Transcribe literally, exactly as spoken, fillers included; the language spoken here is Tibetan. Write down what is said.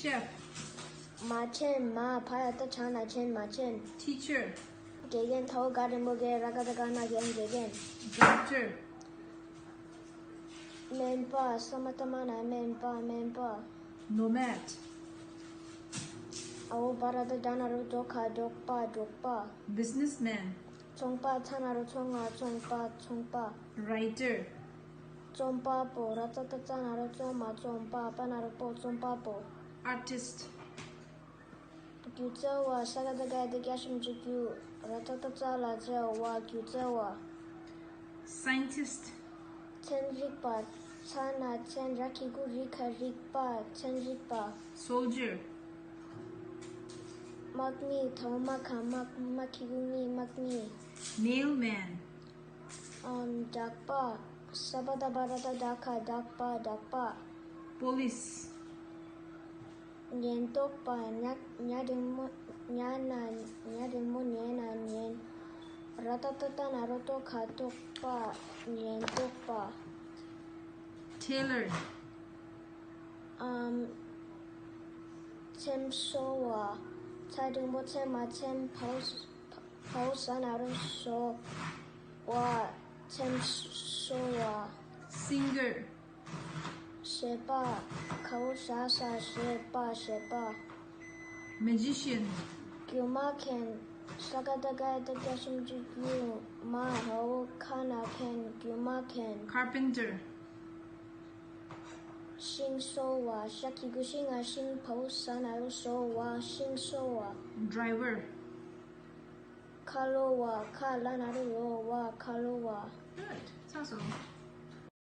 Chef. མ་ཆེན། མ་ཕ་ཡ་བཏགས་ཕྱ་ན་ཆེན། མ་ཆེན། Teacher. དགེ་རྒན། ཐའོ་ག་འགྲེང་བུ་དགེ། ར་ག་བཏགས་རྒ་ན་རྒན། དགེ་རྒན། Doctor. སྨན་པ། ས་མ་བཏགས་སྨ་ན་སྨན་པ། སྨན་པ། Nomad. འ་འོག་པ་ར་བཏགས་འགྲ་ན་རོ་འགྲོ་ག་འབྲོག་པ། འབྲོག་པ། Businessman. ཚོང་པ། ཚ་ན་རོ་ཚོ་ང་ཚོང་པ། ཚོང་པ། Writer. རྩོམ་པ་པོ། ར་ཙ་བཏགས་རྩ་ན་རོ་རྩོ་མ་རྩོམ་པ། པ་ན་རོ་པོ། རྩོམ་པ་པོ། Artist. སྒྱུ་རྩལ་བ། ས་ག་བཏགས་སྒ་ཡ་བཏགས་སྒྱ་ཞབས་ཀྱུ་སྒྱུ། ར་ཙ་བཏགས་རྩ་ལ་རྩལ་བ། སྒྱུ་རྩལ་བ། Scientist. ཚན་རིག་པ། ཚ་ན་ཚན། ར་གི་གུ་རི་ག་རིག་པ། ཚན་རིག་པ། Soldier. དམག་མི། ཐའོ་མ་ག་དམག་མ་གི་གུ་མི། དམག་མི། Mailman. ཨམ། བསྒྲགས་པ། ས་པ་བཏགས་སྦ་ར་བཏགས་སྦྲ་ག་སྦྲགས་པ། བསྒྲགས་པ། Police. ཉེན་རྟོག་པ། ཉ་ཉ་འགྲེང་བུ་ཉ་ན། ཉ་འགྲེང་བུ་ཉེ་ན་ཉེན། ར་ཏ་བཏགས་རྟ་ན་རོ་རྟོ་ག་རྟོགས་པ། ཉེན་རྟོག་པ། Tailor. ཨམ། ཚེམ་བཟོ་བ། ཚ་འགྲེང་བུ་ཚེ་མ་ཚེམ། བའོ་བའོ་ཟ་ན་རོ་བཟོ་བ། ཚེམ་བཟོ་བ། Singer. གཞས་པ། གའོ་ཞ་ས་གཞས་པ། གཞས་པ། Magician. སྒྱུ་མ་མཁན། ས་ག་བཏགས་སྒ་ཡ་བཏགས་སྒྱ་ཞབས་ཀྱུ་སྒྱུ། མ་འ་འོག་ཁ་ན་མཁན། སྒྱུ་མ་མཁན། Carpenter. ཤིང་བཟོ་བ། ཤ་གི་གུ་ཤི་ང་ཤིང་། བའོ་ཟ་ན་རོ་བཟོ་བ། ཤིང་བཟོ་བ། Driver. ཁ་ལོ་བ། ཁ་ལ་ན་རོ་ལོ་བ། ཁ་ལོ་བ། Good. ཚར་སོང་།